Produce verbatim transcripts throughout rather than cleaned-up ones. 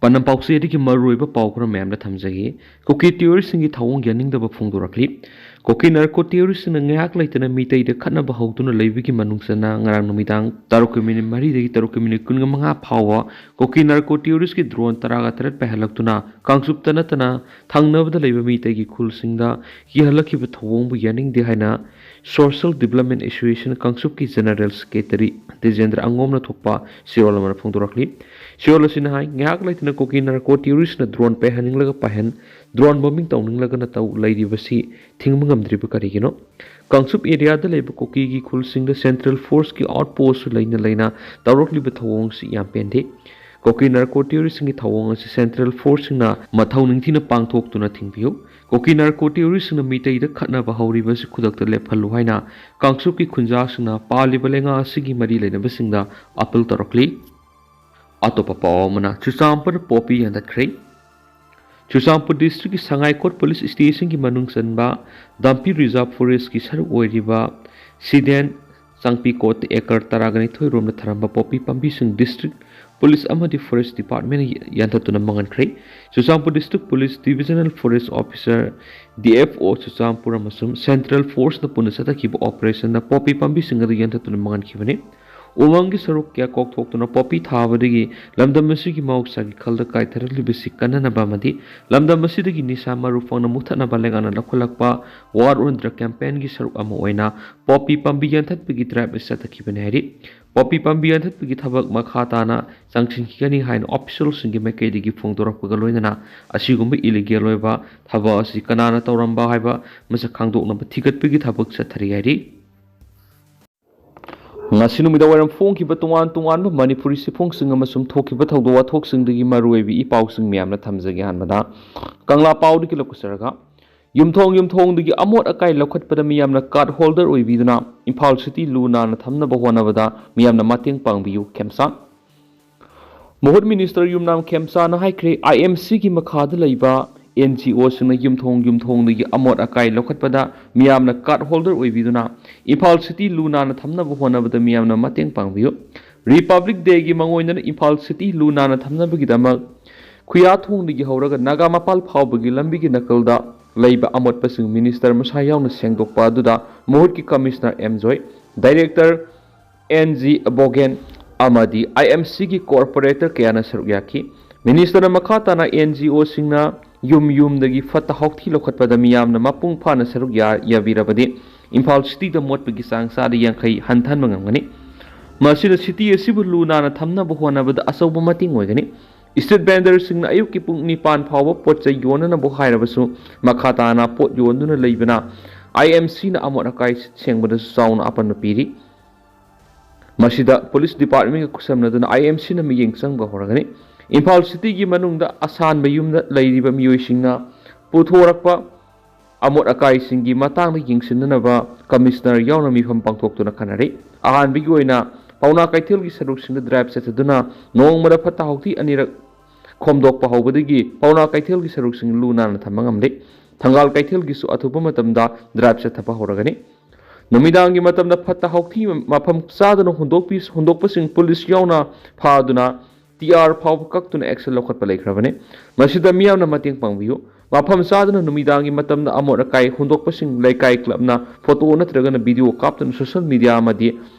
ꯄꯥꯎꯆꯦꯗꯒꯤ ꯃꯔꯨꯑꯣꯏꯕ ꯄꯥꯎ ꯈꯔ ꯃꯌꯥꯝꯗ ꯊꯝꯖꯒꯦ꯫ ꯀꯨꯀꯤ ꯇꯤꯑꯣꯔꯤꯁꯁꯤꯡꯒꯤ ꯊꯧꯑꯣꯡ ꯌꯥꯅꯤꯡꯗꯕ ꯐꯣꯡꯗꯣꯔꯛꯂꯤ꯫ ꯀꯨꯀꯤ ꯅꯥꯔꯀꯣ ꯇꯤꯑꯣꯔꯤꯁꯁꯤꯡꯅ ꯉꯥꯏꯍꯥꯛ ꯂꯩꯇꯅ ꯃꯤꯇꯩꯗ ꯈꯠꯅꯕ ꯍꯧꯗꯨꯅ ꯂꯩꯕꯒꯤ ꯃꯅꯨꯡ ꯆꯟꯅ ꯉꯔꯥꯡ ꯅꯨꯃꯤꯗꯥꯡ ꯇꯔꯨꯛꯀꯤ ꯃꯤꯅꯤꯠ ꯃꯔꯤꯗꯒꯤ ꯇꯔꯨꯛꯀꯤ ꯃꯤꯅꯤꯠ ꯀꯨꯟꯃꯉꯥ ꯐꯥꯎꯕ ꯀꯨꯀꯤ ꯅꯥꯔꯀꯣ ꯇꯤꯑꯣꯔꯤꯁꯀꯤ ꯗ꯭ꯔꯣꯟ ꯇꯔꯥꯒ ꯇꯔꯦꯠ ꯄꯥꯏꯍꯜꯂꯛꯇꯨꯅ ꯀꯥꯡꯆꯨꯞꯇ ꯅꯠꯇꯅ ꯊꯪꯅꯕꯗ ꯂꯩꯕ ꯃꯤꯇꯩꯒꯤ ꯈꯨꯜꯁꯤꯡꯗ ꯀꯤꯍꯜꯂꯛꯈꯤꯕ ꯊꯧꯑꯣꯡꯕꯨ ꯌꯥꯅꯤꯡꯗꯦ ꯍꯥꯏꯅ Social Development Association ꯀꯥꯡꯆꯨꯞꯀꯤ General Secretary ꯇꯦꯖꯦꯟꯗ꯭ꯔ ꯑꯉꯣꯝꯅ ꯊꯣꯛꯄ ꯆꯦꯔꯣꯜ ꯑꯃꯅ ꯐꯣꯡꯗꯣꯔꯛꯂꯤ꯫ ꯆꯦꯔꯣꯜ ꯑꯁꯤꯅ ꯍꯥꯏ, ꯉꯥꯏꯍꯥꯛ ꯂꯩꯇꯅ ꯀꯨꯀꯤ ꯅꯥꯔꯀꯣ ꯇꯤꯑꯣꯔꯤꯁꯅ ꯗ꯭ꯔꯣꯟ ꯄꯥꯏꯍꯟꯅꯤꯡꯂꯒ ꯄꯥꯏꯍꯟ, ꯗ꯭ꯔꯣꯟ ꯕꯣꯝꯕꯤꯡ ꯇꯧꯅꯤꯡꯂꯒꯅ ꯇꯧ, ꯂꯩꯔꯤꯕꯁꯤ ꯊꯤꯡꯕ ꯉꯝꯗ꯭ꯔꯤꯕ ꯀꯔꯤꯒꯤꯅꯣ? ꯀꯥꯡꯆꯨꯞ ꯑꯦꯔꯤꯌꯥꯗ ꯂꯩꯕ ꯀꯨꯀꯤꯒꯤ ꯈꯨꯜꯁꯤꯡꯗ ꯁꯦꯟꯇ꯭ꯔꯦꯜ ꯐꯣꯔꯁꯀꯤ ꯑꯥꯎꯠꯄꯣꯁꯁꯨ ꯂꯩꯅ ꯂꯩꯅ ꯇꯧꯔꯛꯂꯤꯕ ꯊꯧꯑꯣꯡꯁꯤ ꯌꯥꯝ ꯄꯦꯟꯗꯦ꯫ ꯀꯨꯀꯤ ꯅꯥꯔꯀꯣ ꯇꯤꯑꯣꯔꯤꯁꯁꯤꯡꯒꯤ ꯊꯧꯑꯣꯡ ꯑꯁꯤ ꯁꯦꯟꯇ꯭ꯔꯦꯜ ꯐꯣꯔꯁꯁꯤꯡꯅ ꯃꯊꯧ ꯅꯤꯡꯊꯤꯅ ꯄꯥꯡꯊꯣꯛꯇꯨꯅ ꯊꯤꯡꯕꯤꯌꯨ꯫ ꯀꯨꯀꯤ ꯅꯥꯔꯀꯣ ꯇꯤꯑꯣꯔꯤꯁꯁꯤꯡꯅ ꯃꯤꯇꯩꯗ ꯈꯠꯅꯕ ꯍꯧꯔꯤꯕ ꯑꯁꯤ ꯈꯨꯗꯛꯇ ꯂꯦꯞꯍꯜꯂꯨ ꯍꯥꯏꯅ ꯀꯥꯡꯆꯨꯞꯀꯤ ꯈꯨꯟꯖꯥꯁꯤꯡꯅ ꯄꯥꯜꯂꯤꯕ ꯂꯩꯉꯥꯛ ꯑꯁꯤꯒꯤ ꯃꯔꯤ ꯂꯩꯅꯕꯁꯤꯡꯗ ꯑꯥꯄꯤꯜ ꯇꯧꯔꯛꯂꯤ꯫ ꯑꯇꯣꯞꯄ ꯄꯥꯎ ꯑꯃꯅ, ꯆꯨꯔꯆꯥꯟꯄꯨꯔ ꯄꯣꯄꯤ ꯌꯥꯟꯊꯠꯈ꯭ꯔꯦ꯫ ꯆꯨꯔꯆꯥꯟꯄꯨꯔ ꯗꯤꯁꯇ꯭ꯔꯤꯛꯀꯤ ꯁꯉꯥꯏꯀꯣꯠ ꯄꯨꯂꯤꯁ ꯁ꯭ꯇꯦꯁꯟꯒꯤ ꯃꯅꯨꯡ ꯆꯟꯕ ꯗꯥꯝꯄꯤ ꯔꯤꯖꯥꯔꯚ ꯐꯣꯔꯦꯁ꯭ꯠꯀꯤ ꯁꯔꯨꯛ ꯑꯣꯏꯔꯤꯕ ꯁꯤꯗꯦꯟ ꯆꯥꯡꯄꯤꯀꯣꯠ ꯑꯦꯀꯔ ꯇꯔꯥꯒ ꯅꯤꯊꯣꯏ ꯔꯣꯝꯗ ꯊꯥꯔꯝꯕ ꯄꯣꯄꯤ ꯄꯥꯝꯕꯤꯁꯤꯡ ꯗꯤꯁꯇ꯭ꯔꯤꯛ ꯄꯨꯂꯤꯁ ꯑꯃꯗꯤ ꯐꯣꯔꯦꯁ꯭ꯠ ꯗꯤꯄꯥꯔꯠꯃꯦꯟꯅ ꯌꯥꯟꯊꯠꯇꯨꯅ ꯃꯥꯡꯍꯟꯈ꯭ꯔꯦ꯫ Churachandpur district police divisional forest officer, D F O, Churachandpur ꯑꯃꯁꯨꯡ ꯁꯦꯟꯇ꯭ꯔꯦꯜ ꯐꯣꯔꯁꯅ ꯄꯨꯟꯅ ꯆꯠꯊꯈꯤꯕ ꯑꯣꯄꯔꯦꯁꯟꯗ ꯄꯣꯄꯤ ꯄꯥꯝꯕꯤꯁꯤꯡ ꯑꯗꯨ ꯌꯥꯟꯊꯠꯇꯨꯅ ꯃꯥꯡꯍꯟꯈꯤꯕꯅꯤ꯫ ꯎꯃꯪꯒꯤ ꯁꯔꯨꯛ ꯀꯌꯥ ꯀꯣꯛꯊꯣꯛꯇꯨꯅ ꯄꯣꯄꯤ ꯊꯥꯕꯗꯒꯤ ꯂꯝꯗꯝ ꯑꯁꯤꯒꯤ ꯃꯍꯧꯁꯥꯒꯤ ꯈꯜꯗ ꯀꯥꯏꯊꯔꯛꯂꯤꯕꯁꯤ ꯀꯟꯅꯅꯕ ꯑꯃꯗꯤ ꯂꯝꯗꯝ ꯑꯁꯤꯗꯒꯤ ꯅꯤꯁꯥ ꯃꯔꯨ ꯐꯪꯅ ꯃꯨꯠꯊꯠꯅꯕ ꯂꯩꯉꯥꯛꯅ ꯂꯧꯈꯠꯂꯛꯄ War on Drug campaignꯒꯤ ꯁꯔꯨꯛ ꯑꯃ ꯑꯣꯏꯅ ꯄꯣꯄꯤ ꯄꯥꯝꯕꯤ ꯌꯥꯟꯊꯠꯄꯒꯤ ꯗ꯭ꯔꯥꯏꯚ ꯑꯁꯤ ꯆꯠꯊꯈꯤꯕꯅꯤ ꯍꯥꯏꯔꯤ꯫ ꯄꯣꯄꯤ ꯄꯥꯝꯕꯤ ꯌꯥꯟꯊꯠꯄꯒꯤ ꯊꯕꯛ ꯃꯈꯥ ꯇꯥꯅ ꯆꯪꯁꯤꯟꯈꯤꯒꯅꯤ ꯍꯥꯏꯅ ꯑꯣꯐꯤꯁꯤꯌꯦꯜꯁꯤꯡꯒꯤ ꯃꯥꯏꯀꯩꯗꯒꯤ ꯐꯣꯡꯗꯣꯔꯛꯄꯒ ꯂꯣꯏꯅꯅ ꯑꯁꯤꯒꯨꯝꯕ ꯏꯂꯤꯒꯦꯜ ꯑꯣꯏꯕ ꯊꯕꯛ ꯑꯁꯤ ꯀꯅꯥꯅ ꯇꯧꯔꯝꯕ ꯍꯥꯏꯕ ꯃꯁꯛ ꯈꯪꯗꯣꯛꯅꯕ ꯊꯤꯒꯠꯄꯒꯤ ꯊꯕꯛ ꯆꯠꯊꯔꯤ ꯍꯥꯏꯔꯤ꯫ ꯉꯁꯤ ꯅꯨꯃꯤꯗꯥꯡ ꯋꯥꯏꯔꯝ ꯐꯣꯡꯈꯤꯕ ꯇꯣꯉꯥꯟ ꯇꯣꯉꯥꯟꯕ ꯃꯅꯤꯄꯨꯔꯤ ꯆꯦꯐꯣꯡꯁꯤꯡ ꯑꯃꯁꯨꯡ ꯊꯣꯛꯈꯤꯕ ꯊꯧꯗꯣꯛ ꯋꯥꯊꯣꯛꯁꯤꯡꯗꯒꯤ ꯃꯔꯨꯑꯣꯏꯕ ꯏ ꯄꯥꯎꯁꯤꯡ ꯃꯌꯥꯝꯅ ꯊꯝꯖꯒꯦ꯫ ꯑꯍꯥꯟꯕꯗ ꯀꯪꯂꯥ ꯄꯥꯎꯗꯒꯤ ꯂꯧꯈꯠꯆꯔꯒ, ꯌꯨꯝꯊꯣꯡ ꯌꯨꯝꯊꯣꯡꯗꯒꯤ ꯑꯃꯣꯠ ꯑꯀꯥꯏ ꯂꯧꯈꯠꯄꯗ ꯃꯤꯌꯥꯝꯅ ꯀꯥꯔꯗ ꯍꯣꯜꯗꯔ ꯑꯣꯏꯕꯤꯗꯨꯅ ꯏꯝꯐꯥꯜ ꯁꯤꯇꯤ ꯂꯨ ꯅꯥꯟꯅ ꯊꯝꯅꯕ ꯍꯣꯠꯅꯕꯗ ꯃꯤꯌꯥꯝꯅ ꯃꯇꯦꯡ ꯄꯥꯡꯕꯤꯌꯨ, ꯈꯦꯝꯆꯥꯟ꯫ ꯃꯍꯨꯠ ꯃꯤꯅꯤꯁꯇꯔ ꯌꯨꯝꯅꯥꯝ ꯈꯦꯝꯆꯥꯟꯅ ꯍꯥꯏꯈ꯭ꯔꯦ, ꯑꯥꯏ ꯑꯦꯝ ꯁꯤꯒꯤ ꯃꯈꯥꯗ ꯂꯩꯕ ꯑꯦꯟ ꯖꯤ ꯑꯣꯁꯤꯡꯅ ꯌꯨꯝꯊꯣꯡ ꯌꯨꯝꯊꯣꯡꯗꯒꯤ ꯑꯃꯣꯠ ꯑꯀꯥꯏ ꯂꯧꯈꯠꯄꯗ ꯃꯤꯌꯥꯝꯅ ꯀꯥꯔꯗ ꯍꯣꯜꯗꯔ ꯑꯣꯏꯕꯤꯗꯨꯅ ꯏꯝꯐꯥꯜ ꯁꯤꯇꯤ ꯂꯨ ꯅꯥꯟꯅ ꯊꯝꯅꯕ ꯍꯣꯠꯅꯕꯗ ꯃꯤꯌꯥꯝꯅ ꯃꯇꯦꯡ ꯄꯥꯡꯕꯤꯌꯨ꯫ ꯔꯤꯄꯕ꯭ꯂꯤꯛ ꯗꯦꯒꯤ ꯃꯥꯡꯑꯣꯏꯅꯅ ꯏꯝꯐꯥꯜ ꯁꯤꯇꯤ ꯂꯨ ꯅꯥꯟꯅ ꯊꯝꯅꯕꯒꯤꯗꯃꯛ ꯈꯨꯌꯥꯊꯣꯡꯗꯒꯤ ꯍꯧꯔꯒ ꯅꯥꯒꯥ ꯃꯄꯥꯜ ꯐꯥꯎꯕꯒꯤ ꯂꯝꯕꯤꯒꯤ ꯅꯥꯀꯜꯗ ꯂꯩꯕ ꯑꯃꯣꯠꯄꯁꯤꯡ ꯃꯤꯅꯤꯁꯇꯔ ꯃꯁꯥ ꯌꯥꯎꯅ ꯁꯦꯡꯗꯣꯛꯄ ꯑꯗꯨꯗ ꯃꯍꯨꯠꯀꯤ commissioner M Joy, director N G Bogen ꯑꯃꯗꯤ ꯑꯥꯏ ꯑꯦꯝ ꯁꯤꯒꯤ ꯀꯣꯔꯄꯣꯔꯦꯇꯔ ꯀꯌꯥꯅ ꯁꯔꯨꯛ ꯌꯥꯈꯤ꯫ ꯃꯤꯅꯤꯁꯇꯔꯅ ꯃꯈꯥ ꯇꯥꯅ ꯑꯦꯟ ꯖꯤ ꯑꯣꯁꯤꯡꯅ ꯌꯨꯝ ꯌꯨꯝꯗꯒꯤ ꯐꯠꯇ ꯍꯥꯎꯊꯤ ꯂꯧꯈꯠꯄꯗ ꯃꯤꯌꯥꯝꯅ ꯃꯄꯨꯡ ꯐꯥꯅ ꯁꯔꯨꯛ ꯌꯥ-, ꯌꯥꯕꯤꯔꯕꯗꯤ ꯏꯝꯐꯥꯜ ꯁꯤꯇꯤꯗ ꯃꯣꯠꯄꯒꯤ ꯆꯥꯡ ꯆꯥꯗ ꯌꯥꯡꯈꯩ ꯍꯟꯊꯍꯟꯕ ꯉꯝꯒꯅꯤ꯫ ꯃꯁꯤꯅ ꯁꯤꯇꯤ ꯑꯁꯤꯕꯨ ꯂꯨ ꯅꯥꯟꯅ ꯊꯝꯅꯕ ꯍꯣꯠꯅꯕꯗ ꯑꯆꯧꯕ ꯃꯇꯦꯡ ꯑꯣꯏꯒꯅꯤ꯫ ꯏꯁꯇ꯭ꯔꯤꯠ ꯚꯦꯟꯗꯔꯁꯤꯡꯅ ꯑꯌꯨꯛꯀꯤ ꯄꯨꯡ ꯅꯤꯄꯥꯟ ꯐꯥꯎꯕ ꯄꯣꯠ ꯆꯩ ꯌꯣꯟꯅꯅꯕ ꯍꯥꯏꯔꯕꯁꯨ ꯃꯈꯥ ꯇꯥꯅ ꯄꯣꯠ ꯌꯣꯟꯗꯨꯅ ꯂꯩꯕꯅ ꯑꯥꯏ ꯑꯦꯝ ꯁꯤꯅ ꯑꯃꯣꯠ ꯑꯀꯥꯏ ꯁꯦꯡꯕꯗꯁꯨ ꯆꯥꯎꯅ ꯑꯄꯟꯕ ꯄꯤꯔꯤ꯫ ꯃꯁꯤꯗ ꯄꯨꯂꯤꯁ ꯗꯤꯄꯥꯔꯠꯃꯦꯟꯒ ꯈꯨꯠꯁꯝꯅꯗꯨꯅ ꯑꯥꯏ ꯑꯦꯝ ꯁꯤꯅ ꯃꯤꯠꯌꯦꯡ ꯆꯪꯕ ꯍꯧꯔꯒꯅꯤ꯫ ꯏꯝꯐꯥꯜ ꯁꯤꯇꯤꯒꯤ ꯃꯅꯨꯡꯗ ꯑꯁꯥꯟꯕ ꯌꯨꯝꯗ ꯂꯩꯔꯤꯕ ꯃꯤꯑꯣꯏꯁꯤꯡꯅ ꯄꯨꯊꯣꯔꯛꯄ ꯑꯃꯣꯠ ꯑꯀꯥꯏꯁꯤꯡꯒꯤ ꯃꯇꯥꯡꯗ ꯌꯦꯡꯁꯤꯟꯅꯅꯕ ꯀꯃꯤꯁꯅꯔ ꯌꯥꯎꯅ ꯃꯤꯐꯝ ꯄꯥꯡꯊꯣꯛꯇꯨꯅ ꯈꯟꯅꯔꯤ꯫ ꯑꯍꯥꯟꯕꯒꯤ ꯑꯣꯏꯅ ꯄꯥꯎꯅꯥ ꯀꯩꯊꯦꯜꯒꯤ ꯁꯔꯨꯛꯁꯤꯡꯗ ꯗ꯭ꯔꯥꯏꯚ ꯆꯠꯊꯗꯨꯅ ꯅꯣꯡꯃꯗ ꯐꯠꯇ ꯍꯥꯎꯊꯤ ꯑꯅꯤꯔꯛ ꯈꯣꯝꯗꯣꯛꯄ ꯍꯧꯕꯗꯒꯤ ꯄꯥꯎꯅꯥ ꯀꯩꯊꯦꯜꯒꯤ ꯁꯔꯨꯛꯁꯤꯡ ꯂꯨ ꯅꯥꯟꯅ ꯊꯝꯕ ꯉꯝꯂꯦ꯫ ꯊꯪꯒꯥꯜ ꯀꯩꯊꯦꯜꯒꯤꯁꯨ ꯑꯊꯨꯕ ꯃꯇꯝꯗ ꯗ꯭ꯔꯥꯏꯚ ꯆꯠꯊꯕ ꯍꯧꯔꯒꯅꯤ꯫ ꯅꯨꯃꯤꯗꯥꯡꯒꯤ ꯃꯇꯝꯗ ꯐꯠꯇ ꯍꯥꯎꯊꯤ ꯃꯐꯝ ꯆꯥꯗꯅ ꯍꯨꯟꯗꯣꯛꯄꯤ-, ꯍꯨꯟꯗꯣꯛꯄꯁꯤꯡ ꯄꯨꯂꯤꯁ ꯌꯥꯎꯅ ꯐꯥꯗꯨꯅ ꯇꯤ ꯑꯥꯔ ꯐꯥꯎꯕ ꯀꯛꯇꯨꯅ ꯑꯦꯛꯁꯟ ꯂꯧꯈꯠꯄ ꯂꯩꯈ꯭ꯔꯕꯅꯤ꯫ ꯃꯁꯤꯗ ꯃꯤꯌꯥꯝꯅ ꯃꯇꯦꯡ ꯄꯥꯡꯕꯤꯌꯨ꯫ ꯃꯐꯝ ꯆꯥꯗꯅ ꯅꯨꯃꯤꯗꯥꯡꯒꯤ ꯃꯇꯝꯗ ꯑꯃꯣꯠ ꯑꯀꯥꯏ ꯍꯨꯟꯗꯣꯛꯄꯁꯤꯡ ꯂꯩꯀꯥꯏ ꯀ꯭ꯂꯕꯅ ꯐꯣꯇꯣ ꯅꯠꯇ꯭ꯔꯒꯅ ꯚꯤꯗꯤꯑꯣ ꯀꯥꯞꯇꯨꯅ ꯁꯣꯁꯤꯌꯦꯜ ꯃꯤꯗꯤꯌꯥ ꯑꯃꯗꯤ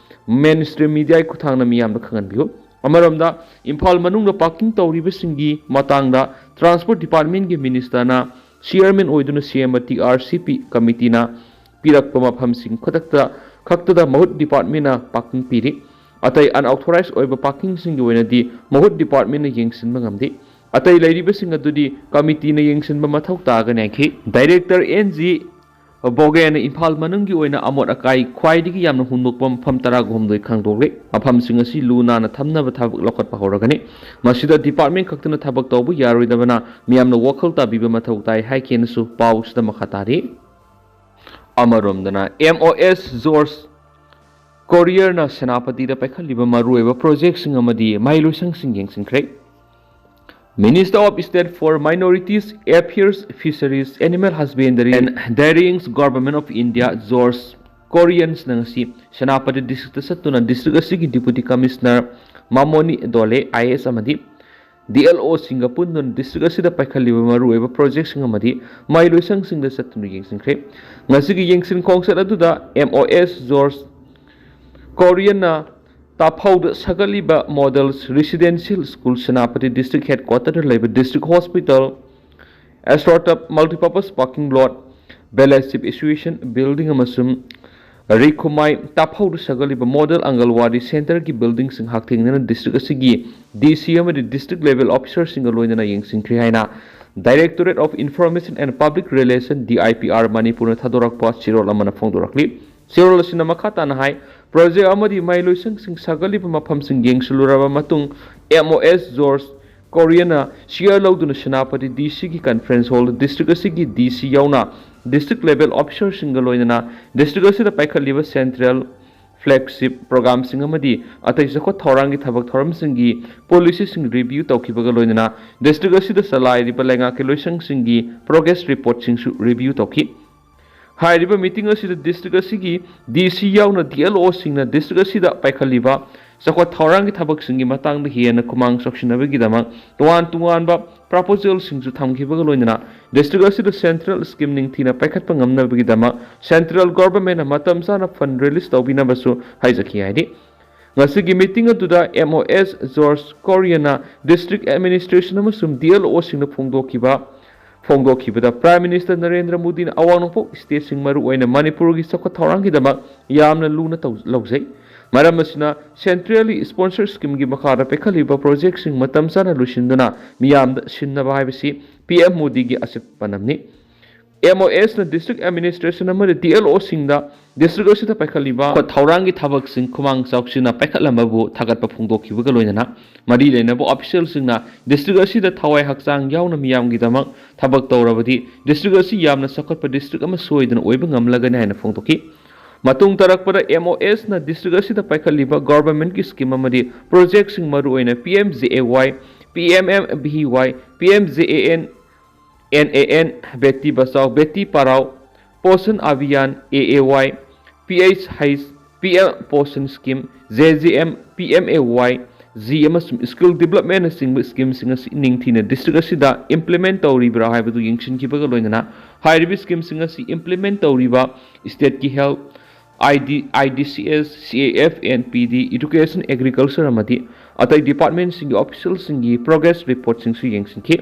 ꯃꯦꯟ ꯁ꯭ꯇ꯭ꯔꯤꯝ ꯃꯤꯗꯤꯌꯥꯒꯤ ꯈꯨꯠꯊꯥꯡꯗ ꯃꯤꯌꯥꯝꯗ ꯈꯪꯍꯟꯕꯤꯌꯨ꯫ ꯑꯃꯔꯣꯝꯗ ꯏꯝꯐꯥꯜ ꯃꯅꯨꯡꯗ ꯄꯥꯔꯀꯤꯡ ꯇꯧꯔꯤꯕꯁꯤꯡꯒꯤ ꯃꯇꯥꯡꯗ ꯇ꯭ꯔꯥꯟꯁꯄꯣꯔꯠ ꯗꯤꯄꯥꯔꯠꯃꯦꯟꯒꯤ ꯃꯤꯅꯤꯁꯇꯔꯅ ꯆꯤꯌꯔꯃꯦꯟ ꯑꯣꯏꯗꯨꯅ ꯁꯦꯝꯕ ꯇꯤ ꯑꯥꯔ ꯁꯤ ꯄꯤ ꯀꯃꯤꯇꯤꯅ ꯄꯤꯔꯛꯄ ꯃꯐꯝꯁꯤꯡ ꯈꯨꯗꯛꯇ ꯈꯛꯇꯗ ꯃꯍꯨꯠ ꯗꯤꯄꯥꯔꯠꯃꯦꯟꯅ ꯄꯥꯔꯀꯤꯡ ꯄꯤꯔꯤ꯫ ꯑꯇꯩ ꯑꯟꯑꯣꯊꯣꯔꯥꯏꯖ ꯑꯣꯏꯕ ꯄꯥꯔꯀꯤꯡꯁꯤꯡꯒꯤ ꯑꯣꯏꯅꯗꯤ ꯃꯍꯨꯠ ꯗꯤꯄꯥꯔꯠꯃꯦꯟꯅ ꯌꯦꯡꯁꯤꯟꯕ ꯉꯝꯗꯦ꯫ ꯑꯇꯩ ꯂꯩꯔꯤꯕꯁꯤꯡ ꯑꯗꯨꯗꯤ ꯀꯃꯤꯇꯤꯅ ꯌꯦꯡꯁꯤꯟꯕ ꯃꯊꯧ ꯇꯥꯒꯅꯤ ꯍꯥꯏꯈꯤ꯫ ꯗꯥꯏꯔꯦꯛꯇꯔ ꯑꯦꯟ ꯖꯤ ꯕꯣꯒꯦꯅ ꯏꯝꯐꯥꯜ ꯃꯅꯨꯡꯒꯤ ꯑꯣꯏꯅ ꯑꯃꯣꯠ ꯑꯀꯥꯏ ꯈ꯭ꯋꯥꯏꯗꯒꯤ ꯌꯥꯝꯅ ꯍꯨꯟꯗꯣꯛꯄ ꯃꯐꯝ ꯇꯔꯥꯒ ꯍꯨꯝꯗꯣꯏ ꯈꯪꯗꯣꯛꯂꯦ꯫ ꯃꯐꯝꯁꯤꯡ ꯑꯁꯤ ꯂꯨ ꯅꯥꯟꯅ ꯊꯝꯅꯕ ꯊꯕꯛ ꯂꯧꯈꯠꯄ ꯍꯧꯔꯒꯅꯤ꯫ ꯃꯁꯤꯗ ꯗꯤꯄꯥꯔꯠꯃꯦꯟ ꯈꯛꯇꯅ ꯊꯕꯛ ꯇꯧꯕ ꯌꯥꯔꯣꯏꯗꯕꯅ ꯃꯤꯌꯥꯝꯅ ꯋꯥꯈꯜ ꯇꯥꯕꯤꯕ ꯃꯊꯧ ꯇꯥꯏ ꯍꯥꯏꯈꯤꯅꯁꯨ ꯄꯥꯎꯁꯤꯗ ꯃꯈꯥ ꯇꯥꯔꯤ꯫ ꯑꯃꯔꯣꯝꯗꯅ ꯑꯦꯝ ꯑꯣ ꯑꯦꯁ ꯖꯣꯔꯖ ꯀꯣꯔꯤꯌꯔꯅ ꯁꯦꯅꯥꯄꯇꯤꯗ ꯄꯥꯏꯈꯠꯂꯤꯕ ꯃꯔꯨꯑꯣꯏꯕ ꯄ꯭ꯔꯣꯖꯦꯛꯁꯤꯡ ꯑꯃꯗꯤ ꯃꯍꯩꯂꯣꯏꯁꯪꯁꯤꯡ ꯌꯦꯡꯁꯤꯟꯈ꯭ꯔꯦ꯫ Minister of State for Minorities Affairs, Fisheries, Animal Husbandry and Dairying, Government of India, George ꯀꯣꯔꯤꯌꯟꯁꯅ ꯉꯁꯤ ꯁꯦꯅꯥꯄꯇꯤ ꯗꯤꯁꯇ꯭ꯔꯤꯛꯇ ꯆꯠꯇꯨꯅ ꯗꯤꯁꯇ꯭ꯔꯤꯛ ꯑꯁꯤꯒꯤ deputy commissioner Mamoni Dole I A S ꯑꯃꯗꯤ ꯗꯤ ꯑꯦꯜ ꯑꯣꯁꯤꯡꯒ ꯄꯨꯟꯗꯨꯅ ꯗꯤꯁꯇ꯭ꯔꯤꯛ ꯑꯁꯤꯗ ꯄꯥꯏꯈꯠꯂꯤꯕ ꯃꯔꯨꯑꯣꯏꯕ ꯄ꯭ꯔꯣꯖꯦꯛꯁꯤꯡ ꯑꯃꯗꯤ ꯃꯍꯩꯂꯣꯏꯁꯪꯁꯤꯡꯗ ꯆꯠꯇꯨꯅ ꯌꯦꯡꯁꯤꯟꯈ꯭ꯔꯦ꯫ ꯉꯁꯤꯒꯤ ꯌꯦꯡꯁꯤꯟ ꯈꯣꯡꯆꯠ ꯑꯗꯨꯗ ꯑꯦꯝ ꯑꯣ ꯑꯦꯁ ꯖꯣꯔꯖ ꯀꯣꯔꯤꯌꯟꯅ ꯇꯥꯐꯧꯗ ꯁꯥꯒꯠꯂꯤꯕ model residential school, Senapati district ꯍꯦꯗꯀ꯭ꯋꯥꯇꯔꯗ ꯂꯩꯕ district hospital, astroturf multipurpose parking lot, village chief association building ꯑꯃꯁꯨꯡ ꯔꯤꯈꯨꯃꯥꯏ ꯇꯥꯐꯧꯗ ꯁꯥꯒꯠꯂꯤꯕ ꯃꯣꯗꯦꯜ ꯑꯪꯒꯜꯋꯥꯗꯤ ꯁꯦꯟꯇꯔꯒꯤ ꯕꯤꯜꯗꯤꯡꯁꯤꯡ ꯍꯛꯊꯦꯡꯅꯅ ꯗꯤꯁꯇ꯭ꯔꯤꯛ ꯑꯁꯤꯒꯤ ꯗꯤ ꯁꯤ ꯑꯃꯗꯤ ꯗꯤꯁꯇ꯭ꯔꯤꯛ ꯂꯦꯚꯦꯜ ꯑꯣꯐꯤꯁꯔꯁꯤꯡꯒ ꯂꯣꯏꯅꯅ ꯌꯦꯡꯁꯤꯟꯈ꯭ꯔꯦ ꯍꯥꯏꯅ Directorate of Information and Public Relation, D I P R, ꯃꯅꯤꯄꯨꯔꯅ ꯊꯥꯗꯣꯔꯛꯄ ꯆꯦꯔꯣꯜ ꯑꯃꯅ ꯐꯣꯡꯗꯣꯔꯛꯂꯤ꯫ ꯆꯦꯔꯣꯜ ꯑꯁꯤꯅ ꯃꯈꯥ ꯇꯥꯅ ꯍꯥꯏ, ꯄ꯭ꯔꯣꯖꯦꯛ ꯑꯃꯗꯤ ꯃꯍꯩꯂꯣꯏꯁꯪꯁꯤꯡ ꯁꯥꯒꯠꯂꯤꯕ ꯃꯐꯝꯁꯤꯡ ꯌꯦꯡꯁꯤꯜꯂꯨꯔꯕ ꯃꯇꯨꯡ, ꯑꯦꯝ ꯑꯣ ꯑꯦꯁ ꯖꯣꯔꯖ ꯀꯣꯔꯤꯌꯟꯅ ꯆꯤꯌꯔ ꯂꯧꯗꯨꯅ ꯁꯦꯅꯥꯄꯇꯤ ꯗꯤ ꯁꯤꯒꯤ ꯀꯟꯐꯔꯦꯟꯁ ꯍꯣꯜꯗ ꯗꯤꯁꯇ꯭ꯔꯤꯛ ꯑꯁꯤꯒꯤ ꯗꯤ ꯁꯤ ꯌꯥꯎꯅ ꯗꯤꯁꯇ꯭ꯔꯤꯛ ꯂꯦꯚꯦꯜ ꯑꯣꯐꯤꯁꯔꯁꯤꯡꯒ ꯂꯣꯏꯅꯅ ꯗꯤꯁꯇ꯭ꯔꯤꯛ ꯑꯁꯤꯗ ꯄꯥꯏꯈꯠꯂꯤꯕ ꯁꯦꯟꯇ꯭ꯔꯦꯜ ꯐ꯭ꯂꯦꯒꯁꯤꯞ ꯄ꯭ꯔꯣꯒ꯭ꯔꯥꯝꯁꯤꯡ ꯑꯃꯗꯤ ꯑꯇꯩ ꯆꯥꯎꯈꯠ ꯊꯧꯔꯥꯡꯒꯤ ꯊꯕꯛ ꯊꯧꯔꯝꯁꯤꯡꯒꯤ ꯄꯣꯂꯤꯁꯤꯁꯤꯡ ꯔꯤꯚꯤꯌꯨ ꯇꯧꯈꯤꯕꯒ ꯂꯣꯏꯅꯅ ꯗꯤꯁꯇ꯭ꯔꯤꯛ ꯑꯁꯤꯗ ꯆꯂꯥꯏꯔꯤꯕ ꯂꯩꯉꯥꯛꯀꯤ ꯂꯣꯏꯁꯪꯁꯤꯡꯒꯤ ꯄ꯭ꯔꯣꯒ꯭ꯔꯦꯁ ꯔꯤꯄꯣꯔꯠꯁꯤꯡꯁꯨ ꯔꯤꯚꯤꯌꯨ ꯇꯧꯈꯤ꯫ ꯍꯥꯏꯔꯤꯕ ꯃꯤꯇꯤꯡ ꯑꯁꯤꯗ ꯗꯤꯁꯇ꯭ꯔꯤꯛ ꯑꯁꯤꯒꯤ ꯗꯤ ꯁꯤ ꯌꯥꯎꯅ ꯗꯤ ꯑꯦꯜ ꯑꯣꯁꯤꯡꯅ ꯗꯤꯁꯇ꯭ꯔꯤꯛ ꯑꯁꯤꯗ ꯄꯥꯏꯈꯠꯂꯤꯕ ꯆꯥꯎꯈꯠ ꯊꯧꯔꯥꯡꯒꯤ ꯊꯕꯛꯁꯤꯡꯒꯤ ꯃꯇꯥꯡꯗ ꯍꯦꯟꯅ ꯈꯨꯃꯥꯡ ꯆꯥꯎꯁꯤꯟꯅꯕꯒꯤꯗꯃꯛ ꯇꯣꯉꯥꯟ ꯇꯣꯉꯥꯟꯕ ꯄ꯭ꯔꯄꯣꯖꯦꯜꯁꯤꯡꯁꯨ ꯊꯝꯈꯤꯕꯒ ꯂꯣꯏꯅꯅ ꯗꯤꯁꯇ꯭ꯔꯤꯛ ꯑꯁꯤꯗ ꯁꯦꯟꯇ꯭ꯔꯦꯜ ꯁ꯭ꯀꯤꯝ ꯅꯤꯡꯊꯤꯅ ꯄꯥꯏꯈꯠꯄ ꯉꯝꯅꯕꯒꯤꯗꯃꯛ ꯁꯦꯟꯇ꯭ꯔꯦꯜ ꯒꯣꯚꯔꯟꯃꯦꯟꯠꯅ ꯃꯇꯝ ꯆꯥꯅ ꯐꯟꯗ ꯔꯤꯂꯤꯁ ꯇꯧꯕꯤꯅꯕꯁꯨ ꯍꯥꯏꯖꯈꯤ ꯍꯥꯏꯔꯤ꯫ ꯉꯁꯤꯒꯤ ꯃꯤꯇꯤꯡ ꯑꯗꯨꯗ M O S George ꯀꯣꯔꯤꯌꯟꯅ district administration ꯑꯃꯁꯨꯡ D L ꯑꯣꯁꯤꯡꯅ ꯐꯣꯡꯗꯣꯛꯈꯤꯕ ꯐꯣꯡꯗꯣꯛꯈꯤꯕꯗ prime minister Narendra ꯃꯣꯗꯤꯅ ꯑꯋꯥꯡ ꯅꯣꯡꯄꯣꯛ ꯁ꯭ꯇꯦꯠꯁꯤꯡ, ꯃꯔꯨꯑꯣꯏꯅ ꯃꯅꯤꯄꯨꯔꯒꯤ ꯆꯥꯎꯈꯠ ꯊꯧꯔꯥꯡꯒꯤꯗꯃꯛ ꯌꯥꯝꯅ ꯂꯨꯅ ꯇꯧ-, ꯂꯧꯖꯩ꯫ ꯃꯔꯝ ꯑꯁꯤꯅ ꯁꯦꯟꯇ꯭ꯔꯦꯜꯂꯤ ꯁ꯭ꯄꯣꯟꯁꯔ ꯁ꯭ꯀꯤꯝꯒꯤ ꯃꯈꯥꯗ ꯄꯥꯏꯈꯠꯂꯤꯕ ꯄ꯭ꯔꯣꯖꯦꯛꯁꯤꯡ ꯃꯇꯝ ꯆꯥꯅ ꯂꯣꯏꯁꯤꯟꯗꯨꯅ ꯃꯤꯌꯥꯝꯗ ꯁꯤꯟꯅꯕ ꯍꯥꯏꯕꯁꯤ ꯄꯤ ꯑꯦꯝ ꯃꯣꯗꯤꯒꯤ ꯑꯆꯦꯠꯄ ꯄꯥꯟꯗꯝꯅꯤ꯫ ꯑꯦꯝ ꯑꯣ ꯑꯦꯁꯅ ꯗꯤꯁꯇ꯭ꯔꯤꯛ ꯑꯦꯗꯃꯤꯅꯤꯁꯇ꯭ꯔꯦꯁꯟ ꯑꯃꯗꯤ ꯗꯤ ꯑꯦꯜ ꯑꯣꯁꯤꯡꯗ ꯗꯤꯁꯇ꯭ꯔꯤꯛ ꯑꯁꯤꯗ ꯄꯥꯏꯈꯠꯂꯤꯕ ꯊꯧꯔꯥꯡꯒꯤ ꯊꯕꯛꯁꯤꯡ ꯈꯨꯃꯥꯡ ꯆꯥꯎꯁꯤꯟꯅ ꯄꯥꯏꯈꯠꯂꯝꯕꯕꯨ ꯊꯥꯒꯠꯄ ꯐꯣꯡꯗꯣꯛꯈꯤꯕꯒ ꯂꯣꯏꯅꯅ ꯃꯔꯤ ꯂꯩꯅꯕ ꯑꯣꯐꯤꯁꯤꯌꯦꯜꯁꯤꯡꯅ ꯗꯤꯁꯇ꯭ꯔꯤꯛ ꯑꯁꯤꯗ ꯊꯋꯥꯏ ꯍꯛꯆꯥꯡ ꯌꯥꯎꯅ ꯃꯤꯌꯥꯝꯒꯤꯗꯃꯛ ꯊꯕꯛ ꯇꯧꯔꯕꯗꯤ ꯗꯤꯁꯇ꯭ꯔꯤꯛ ꯑꯁꯤ ꯌꯥꯝꯅ ꯆꯥꯎꯈꯠꯄ ꯗꯤꯁꯇ꯭ꯔꯤꯛ ꯑꯃ ꯁꯣꯏꯗꯅ ꯑꯣꯏꯕ ꯉꯝꯂꯒꯅꯤ ꯍꯥꯏꯅ ꯐꯣꯡꯗꯣꯛꯈꯤ꯫ ꯃꯇꯨꯡ ꯇꯥꯔꯛꯄꯗ ꯑꯦꯝ ꯑꯣ ꯑꯦꯁꯅ ꯗꯤꯁꯇ꯭ꯔꯤꯛ ꯑꯁꯤꯗ ꯄꯥꯏꯈꯠꯂꯤꯕ ꯒꯣꯚꯔꯟꯃꯦꯟꯠꯀꯤ ꯁ꯭ꯀꯤꯝ ꯑꯃꯗꯤ ꯄ꯭ꯔꯣꯖꯦꯛꯁꯤꯡ, ꯃꯔꯨꯑꯣꯏꯅ P M J A Y, P M M V Y, P M J A N, N A N, Beti Bachao Beti Padhao, Poshan Abhiyan, A A Y, P H H, P M Poshan Scheme, J J M, P M A Y G ꯑꯃꯁꯨꯡ Skill Developmentꯅꯆꯤꯡꯕ schemeꯁꯤꯡ ꯑꯁꯤ ꯅꯤꯡꯊꯤꯅ district ꯑꯁꯤꯗ implement ꯇꯧꯔꯤꯕ꯭ꯔꯥ ꯍꯥꯏꯕꯗꯨ ꯌꯦꯡꯁꯤꯟꯈꯤꯕꯒ ꯂꯣꯏꯅꯅ ꯍꯥꯏꯔꯤꯕ schemeꯁꯤꯡ ꯑꯁꯤ implement ꯇꯧꯔꯤꯕ stateꯀꯤ health, I D, I D C S, C A F and P D, education, agriculture ꯑꯃꯗꯤ ꯑꯇꯩ departmentꯁꯤꯡꯒꯤ officialꯁꯤꯡꯒꯤ progress reportꯁꯤꯡꯁꯨ ꯌꯦꯡꯁꯤꯟꯈꯤ꯫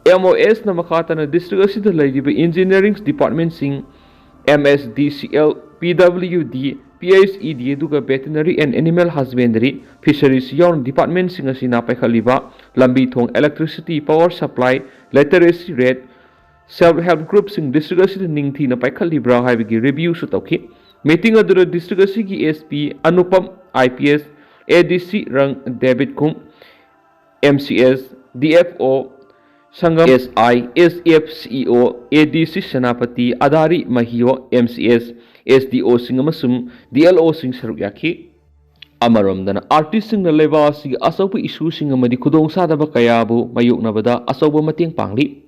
M O Sꯅ ꯃꯈꯥ ꯇꯥꯅ district ꯑꯁꯤꯗ ꯂꯩꯔꯤꯕ engineering departmentꯁꯤꯡ, M S D C L, P W D, P H E D, ꯑꯗꯨꯒ Veterinary and Animal Husbandry, Fisheries ꯌꯥꯎꯅ departmentꯁꯤꯡ ꯑꯁꯤꯅ ꯄꯥꯏꯈꯠꯂꯤꯕ ꯂꯝꯕꯤ ꯊꯣꯡ, electricity, power supply, literacy rate, self help groupꯁꯤꯡ district ꯑꯁꯤꯗ ꯅꯤꯡꯊꯤꯅ ꯄꯥꯏꯈꯠꯂꯤꯕ꯭ꯔꯥ ꯍꯥꯏꯕꯒꯤ reviewꯁꯨ ꯇꯧꯈꯤ꯫ Meeting ꯑꯗꯨꯗ district ꯑꯁꯤꯒꯤ S P Anupam I P S, A D C ꯔꯪ ꯗꯦꯕꯤꯠ ꯈꯨꯡ, M C S, D F O Sangam, S I, S F C E O, A D C Senapati, ꯑꯗꯥꯔꯤ ꯃꯍꯤꯌꯣ, M C S, S D O ꯁꯤꯡ ꯑꯃꯁꯨꯡ D L O ꯁꯤꯡ ꯁꯔꯨꯛ ꯌꯥꯈꯤ꯫ ꯑꯃꯔꯣꯝꯗꯅ artistꯁꯤꯡꯅ ꯂꯩꯕꯥꯛ ꯑꯁꯤꯒꯤ ꯑꯆꯧꯕ issueꯁꯤꯡ ꯑꯃꯗꯤ ꯈꯨꯗꯣꯡꯆꯥꯗꯕ ꯀꯌꯥꯕꯨ ꯃꯥꯌꯣꯛꯅꯕꯗ ꯑꯆꯧꯕ ꯃꯇꯦꯡ ꯄꯥꯡꯂꯤ꯫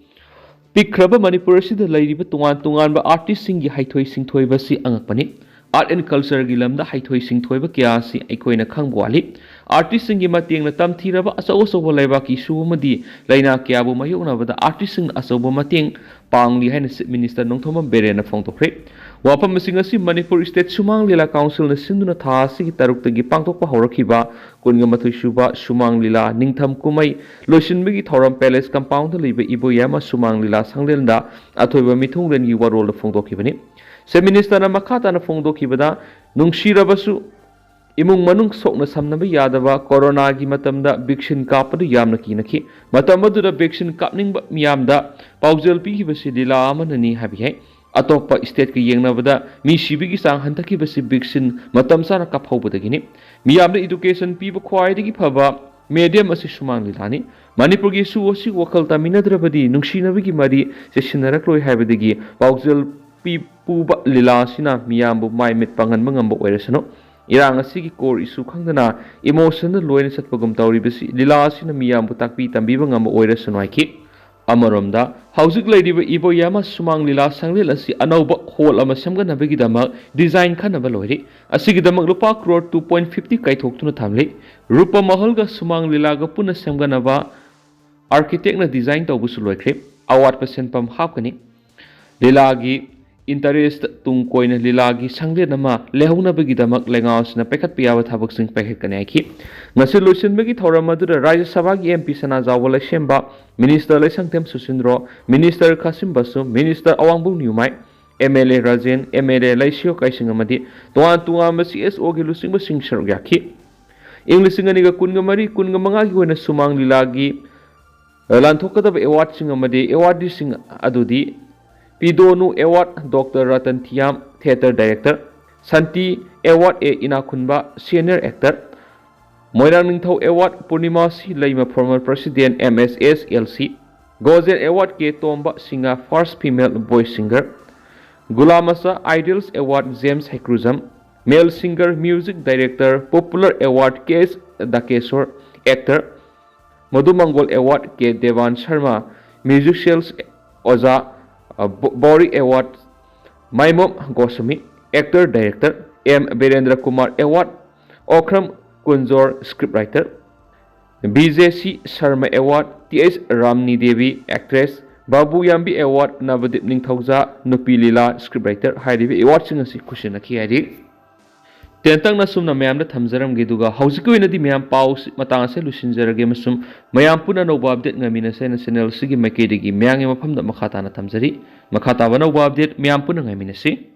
ꯄꯤꯛꯈ꯭ꯔꯕ ꯃꯅꯤꯄꯨꯔ ꯑꯁꯤꯗ ꯂꯩꯔꯤꯕ ꯇꯣꯉꯥꯟ ꯇꯣꯉꯥꯟꯕ artistꯁꯤꯡꯒꯤ ꯍꯩꯊꯣꯏ ꯁꯤꯡꯊꯣꯏꯕꯁꯤ ꯑꯉꯛꯄꯅꯤ꯫ Art and cultureꯒꯤ ꯂꯝꯗ ꯍꯩꯊꯣꯏ ꯁꯤꯡꯊꯣꯏꯕ ꯀꯌꯥ ꯑꯁꯤ ꯑꯩꯈꯣꯏꯅ ꯈꯪꯕ ꯋꯥꯠꯂꯤ꯫ Artistꯁꯤꯡꯒꯤ ꯃꯇꯦꯡꯅ ꯇꯝꯊꯤꯔꯕ ꯑꯆꯧ ꯑꯆꯧꯕ ꯂꯩꯕꯥꯛꯀꯤ issue ꯑꯃꯗꯤ ꯂꯩꯅꯥ ꯀꯌꯥꯕꯨ ꯃꯥꯌꯣꯛꯅꯕꯗ artistꯁꯤꯡꯅ ꯑꯆꯧꯕ ꯃꯇꯦꯡ ꯄꯥꯡꯂꯤ ꯍꯥꯏꯅ Chief Minister ꯅꯣꯡꯊꯣꯝꯕꯝ ꯕꯤꯔꯦꯟꯅ ꯐꯣꯡꯗꯣꯛꯈ꯭ꯔꯦ꯫ ꯋꯥꯐꯝꯁꯤꯡ ꯑꯁꯤ ꯃꯅꯤꯄꯨꯔ State ꯁꯨꯃꯥꯡ ꯂꯤꯂꯥ Councilꯅ ꯁꯤꯟꯗꯨꯅ ꯊꯥ ꯑꯁꯤꯒꯤ ꯇꯔꯨꯛꯇꯒꯤ ꯄꯥꯡꯊꯣꯛꯄ ꯍꯧꯔꯛꯈꯤꯕ ꯀꯨꯟꯒ ꯃꯥꯊꯣꯏ ꯁꯨꯕ ꯁꯨꯃꯥꯡ ꯂꯤꯂꯥ ꯅꯤꯡꯊꯝ ꯀꯨꯝꯍꯩ ꯂꯣꯏꯁꯤꯟꯕꯒꯤ ꯊꯧꯔꯝ Palace Compoundꯗ ꯂꯩꯕ ꯏꯕꯣꯌꯥꯏꯃ ꯁꯨꯃꯥꯡ ꯂꯤꯂꯥ ꯁꯪꯂꯦꯟꯗ ꯑꯊꯣꯏꯕ ꯃꯤꯊꯨꯡꯂꯦꯟꯒꯤ ꯋꯥꯔꯣꯜꯗ ꯐꯣꯡꯗꯣꯛꯈꯤꯕꯅꯤ꯫ Chief Ministerꯅ ꯃꯈꯥ ꯇꯥꯅ ꯐꯣꯡꯗꯣꯛꯈꯤꯕꯗ, ꯅꯨꯡꯁꯤꯔꯕꯁꯨ ꯏꯃꯨꯡ ꯃꯅꯨꯡ ꯁꯣꯛꯅ ꯁꯝꯅꯕ ꯌꯥꯗꯕ ꯀꯣꯔꯣꯅꯥꯒꯤ ꯃꯇꯝꯗ vaccine ꯀꯥꯞꯄꯗꯨ ꯌꯥꯝꯅ ꯀꯤꯅꯈꯤ꯫ ꯃꯇꯝ ꯑꯗꯨꯗ vaccine ꯀꯥꯞꯅꯤꯡꯕ ꯃꯤꯌꯥꯝꯗ ꯄꯥꯎꯖꯦꯜ ꯄꯤꯈꯤꯕꯁꯤ ꯂꯤꯂꯥ ꯑꯃꯅꯅꯤ ꯍꯥꯏꯕ ꯌꯥꯏ꯫ ꯑꯇꯣꯞꯄ stateꯀ ꯌꯦꯡꯅꯕꯗ ꯃꯤ ꯁꯤꯕꯒꯤ ꯆꯥꯡ ꯍꯟꯊꯈꯤꯕꯁꯤ vaccine ꯃꯇꯝ ꯆꯥꯅ ꯀꯥꯞꯍꯧꯕꯗꯒꯤꯅꯤ꯫ ꯃꯤꯌꯥꯝꯗ education ꯄꯤꯕ ꯈ꯭ꯋꯥꯏꯗꯒꯤ ꯐꯕ medium ꯑꯁꯤ ꯁꯨꯃꯥꯡ ꯂꯤꯂꯥꯅꯤ꯫ ꯃꯅꯤꯄꯨꯔꯒꯤ issue ꯑꯁꯤ ꯋꯥꯈꯜ ꯇꯥꯃꯤꯟꯅꯗ꯭ꯔꯕꯗꯤ ꯅꯨꯡꯁꯤꯅꯕꯒꯤ ꯃꯔꯤ ꯆꯦꯠꯁꯤꯟꯅꯔꯛꯂꯣꯏ ꯍꯥꯏꯕꯗꯒꯤ ꯄꯥꯎꯖꯦꯜ ꯄꯤ-, ꯄꯨꯕ ꯂꯤꯂꯥ ꯑꯁꯤꯅ ꯃꯤꯌꯥꯝꯕꯨ ꯃꯥꯏ ꯃꯤꯠ ꯄꯥꯡꯍꯟꯕ ꯉꯝꯕ ꯑꯣꯏꯔꯁꯅꯨ꯫ ꯏꯔꯥꯡ ꯑꯁꯤꯒꯤ core issue ꯈꯪꯗꯅ emotionꯗ ꯂꯣꯏꯅ ꯆꯠꯄꯒꯨꯝ ꯇꯧꯔꯤꯕꯁꯤ ꯂꯤꯂꯥ ꯑꯁꯤꯅ ꯃꯤꯌꯥꯝꯕꯨ ꯇꯥꯛꯄꯤ ꯇꯝꯕꯤꯕ ꯉꯝꯕ ꯑꯣꯏꯔꯁꯅꯨ ꯍꯥꯏꯈꯤ꯫ ꯑꯃꯔꯣꯝꯗ, ꯍꯧꯖꯤꯛ ꯂꯩꯔꯤꯕ ꯏꯕꯣꯌꯥꯃꯥ ꯁꯨꯃꯥꯡ ꯂꯤꯂꯥ ꯁꯪꯂꯦꯟ ꯑꯁꯤ ꯑꯅꯧꯕ ꯍꯣꯜ ꯑꯃ ꯁꯦꯝꯒꯠꯅꯕꯒꯤꯗꯃꯛ ꯗꯤꯖꯥꯏꯟ ꯈꯟꯅꯕ ꯂꯣꯏꯔꯦ꯫ ꯑꯁꯤꯒꯤꯗꯃꯛ ꯂꯨꯄꯥ ꯀ꯭ꯔꯣꯔ ꯇꯨ ꯄꯣꯏꯟ ꯐꯤꯐꯇꯤ ꯀꯥꯏꯊꯣꯛꯇꯨꯅ ꯊꯝꯂꯤ꯫ ꯔꯨꯄ ꯃꯍꯜꯒ ꯁꯨꯃꯥꯡ ꯂꯤꯂꯥꯒ ꯄꯨꯟꯅ ꯁꯦꯝꯒꯠꯅꯕ ꯑꯥꯔꯀꯤꯇꯦꯛꯅ ꯗꯤꯖꯥꯏꯟ ꯇꯧꯕꯁꯨ ꯂꯣꯏꯈ꯭ꯔꯦ꯫ ꯑꯋꯥꯠꯄ ꯁꯦꯟꯐꯝ ꯍꯥꯞꯀꯅꯤ꯫ ꯂꯤꯂꯥꯒꯤ ꯏꯟꯇꯔꯦꯁꯇ ꯇꯨꯡ ꯀꯣꯏꯅ ꯂꯤꯂꯥꯒꯤ ꯁꯪꯂꯦꯟ ꯑꯃ ꯂꯩꯍꯧꯅꯕꯒꯤꯗꯃꯛ ꯂꯩꯉꯥꯛ ꯑꯁꯤꯅ ꯄꯥꯏꯈꯠꯄ ꯌꯥꯕ ꯊꯕꯛꯁꯤꯡ ꯄꯥꯏꯈꯠꯀꯅꯤ ꯍꯥꯏꯈꯤ꯫ ꯉꯁꯤ ꯂꯣꯏꯁꯤꯟꯕꯒꯤ ꯊꯧꯔꯝ ꯑꯗꯨꯗ ꯔꯥꯖ꯭ꯌ ꯁꯚꯥꯒꯤ ꯑꯦꯝ ꯄꯤ ꯁꯅꯥꯖꯥꯎꯕ ꯂꯩꯁꯦꯝꯕ, ꯃꯤꯅꯤꯁꯇꯔ ꯂꯩꯁꯪꯊꯦꯝ ꯁꯨꯁꯤꯟꯗ꯭ꯔꯣ, ꯃꯤꯅꯤꯁꯇꯔ ꯈꯥꯁꯤꯝ ꯕꯁꯨ, minister Awangbam Newmai, M L A Rajen, M L A Leishiyo Keishing ꯑꯃꯗꯤ ꯇꯣꯉꯥꯟ ꯇꯣꯉꯥꯟꯕ ꯁꯤ ꯑꯦꯁ ꯑꯣꯒꯤ ꯂꯨꯆꯤꯡꯕꯁꯤꯡ ꯁꯔꯨꯛ ꯌꯥꯈꯤ꯫ ꯏꯪ ꯂꯤꯁꯤꯡ ꯑꯅꯤꯒ ꯀꯨꯟꯒ ꯃꯔꯤ ꯀꯨꯟꯒ ꯃꯉꯥꯒꯤ ꯑꯣꯏꯅ ꯁꯨꯃꯥꯡ ꯂꯤꯂꯥꯒꯤ ꯂꯥꯟꯊꯣꯛꯀꯗꯕ ꯑꯦꯋꯥꯔꯗꯁꯤꯡ ꯑꯃꯗꯤ ꯑꯦꯋꯥꯔꯗꯤꯁꯤꯡ ꯑꯗꯨꯗꯤ: ꯄꯤꯗꯣꯅꯨ award doctor Ratan Thiyam, theatre director, Shanti award A Inakhunba, senior actor, Moirang Ningthou award Purnima ꯁꯤ Leima, former president M S S L C, Gojen award K Tomba Singh, ꯐꯥꯔꯁ ꯐꯤꯃꯦꯜ ꯚꯣꯏꯁ ꯁꯤꯡꯒꯔ, ꯒꯨꯂꯥꯃꯁꯥ idols award James Heikrujam, male singer music director popular award K S Dakeshor, actor, Madhu Mangol award ꯀꯦ ꯗꯦꯕꯥꯟ ꯁꯔꯃ, ꯃ꯭ꯌꯨꯖꯤꯁꯤꯌꯜꯁ ꯑꯣꯖꯥ, ꯑ, ꯕꯣ-, ꯕꯣꯔꯤ award Maimom Goswami, actor director M Birendra Kumar award Okhram Kunjo, script writer B J C Sharma award T H Ramni Devi, actress, Babu Yambi award Nabadeep Ningthouja, ꯅꯨꯄꯤ ꯂꯤꯂꯥ, script writer ꯍꯥꯏꯔꯤꯕ ꯑꯦꯋꯥꯔꯗꯁꯤꯡ ꯑꯁꯤ ꯈꯨꯠꯁꯤꯟꯅꯈꯤ ꯍꯥꯏꯔꯤ꯫ ꯇꯦꯟꯇꯛꯅ ꯑꯁꯨꯝꯅ ꯃꯌꯥꯝꯗ ꯊꯝꯖꯔꯝꯒꯦ, ꯑꯗꯨꯒ ꯍꯧꯖꯤꯛꯀꯤ ꯑꯣꯏꯅꯗꯤ ꯃꯌꯥꯝ ꯄꯥꯎ ꯁꯤ-, ꯃꯇꯥꯡ ꯑꯁꯦ ꯂꯣꯏꯁꯤꯟꯖꯔꯒꯦ, ꯑꯃꯁꯨꯡ ꯃꯌꯥꯝ ꯄꯨꯟꯅ ꯑꯅꯧꯕ ꯑꯞꯗꯦꯠ ꯉꯥꯏꯃꯤꯟꯅꯁꯦ ꯍꯥꯏꯅ ꯆꯦꯅꯦꯜ ꯑꯁꯤꯒꯤ ꯃꯥꯏꯀꯩꯗꯒꯤ ꯃꯌꯥꯝꯒꯤ ꯃꯐꯝꯗ ꯃꯈꯥ ꯇꯥꯅ ꯊꯝꯖꯔꯤ꯫ ꯃꯈꯥ ꯇꯥꯕ ꯑꯅꯧꯕ ꯑꯞꯗꯦꯠ ꯃꯌꯥꯝ ꯄꯨꯟꯅ ꯉꯥꯏꯃꯤꯟꯅꯁꯤ꯫